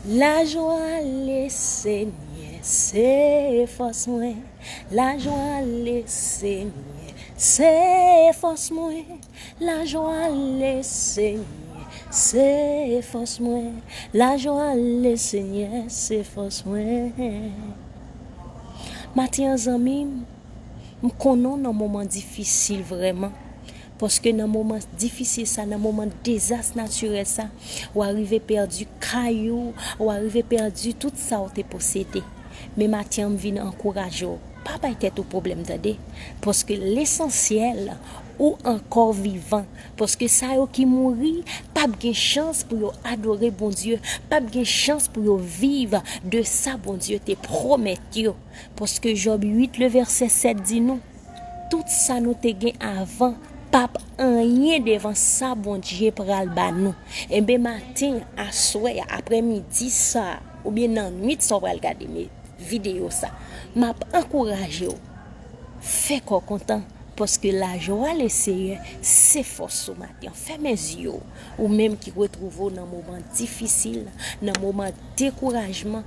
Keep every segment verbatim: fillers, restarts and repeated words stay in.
Lajwa Lesenyè se fòs mwen. Lajwa Lesenyè se fòs mwen. Lajwa Lesenyè se fòs mwen. Lajwa Lesenyè se fòs mwen. Maten an, zanmi m, m konnen w nan moman difisil vrèman. Paske nan moman difisil sa, nan moman dezas natirèl sa, w a rive pèdi kay ou, w a rive pèdi tout sa w te posede. Men maten an, m vin ankouraje w. Pa bay tèt ou pwoblèm, tande. Paske lesansyèl, ou ankò vivan. Paske sa yo ki mouri, p ap gen chans pou yo adore Bondye, p ap gen chans pou yo viv de sa Bondye te pwomèt yo. Paske Jòb uit, le vèsè sèt di nou, tout sa nou te gen avan p ap anyen devan sa Bondye pral ba nou. Enben, maten, aswè, aprèmidi sa, oubyen nan nwit sa w pral gade videyo sa, m ap ankouraje w, fè kò kontan, paske lajwa Leseyè se fòs ou maten. Fèmen zye w, ou menm ki retwouve w nan moman difisil, nan moman dekourajman,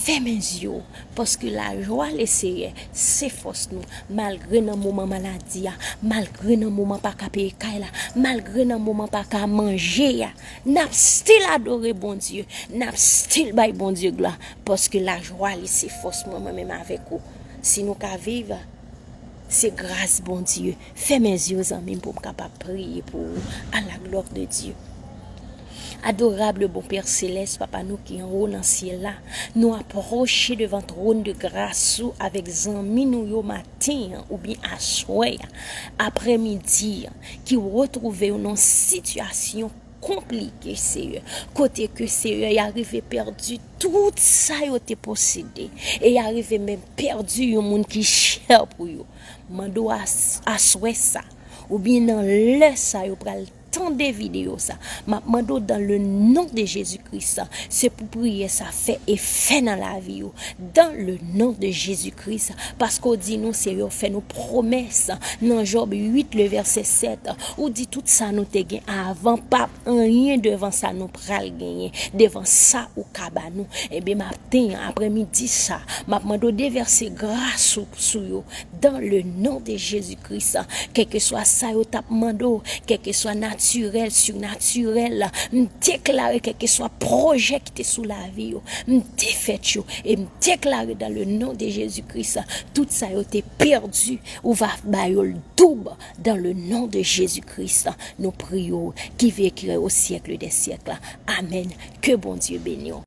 fèmen zye w, paske lajwa Leseyè se fòs nou. Malgre nan moman maladi a, malgre nan moman pa ka peye kay la, malgre nan moman pa ka manje a, n ap still adore Bondye, n ap still bay Bondye glwa, paske lajwa li se fòs mwen, mwen menm avèk ou. Si nou ka viv, se gras Bondye. Fèmen zye w, zanmi m, pou m kapab priye pou ou. À la gloire de Dieu. Adorable bon Père céleste, Papa nou ki anwo nan syèl la, nou apwoche devan twòn de gras ou avèk zanmi nou yo maten an oubyen aswè a, aprèmidi an, ki retwouve yo nan sitiyasyon konplike, Seyè. Kote ke, Seyè, y a rive pèdi tout sa yo te posede. E y a rive menm pèdi yon moun ki chè pou yo. Mande w as-, aswè sa, oubyen nan lè sa yo pral tande videyo sa, m ap mande w dans le nom de Jésus-Christ, se pou priyè sa fè efè nan lavi yo. Dans le nom de Jésus-Christ, paske w di nou, Seyè, w fè nou pwomès nan Jòb uit, le vèsè sèt, ou di tout sa nou te gen avan p ap anyen devan sa nou pral genyen, devan sa ou ka ba nou. Enben, maten an, aprèmidi sa, m ap mande w devèse gras ou sou yo, dans le nom de Jésus-Christ. Kèlkeswa sa yo t ap mande w, kèlkeswa natirèl, sinatirèl, m deklare kèlkeswa pwojè ki te sou lavi yo, m defèt yo, e m deklare dans le nom de Jésus-Christ, tout sa yo te pèdi, ou va ba yo l doub, dans le nom de Jésus-Christ. Nou priye w, qui vit et qui règne au siècle des siècles. Amèn. Ke Bondye beni w.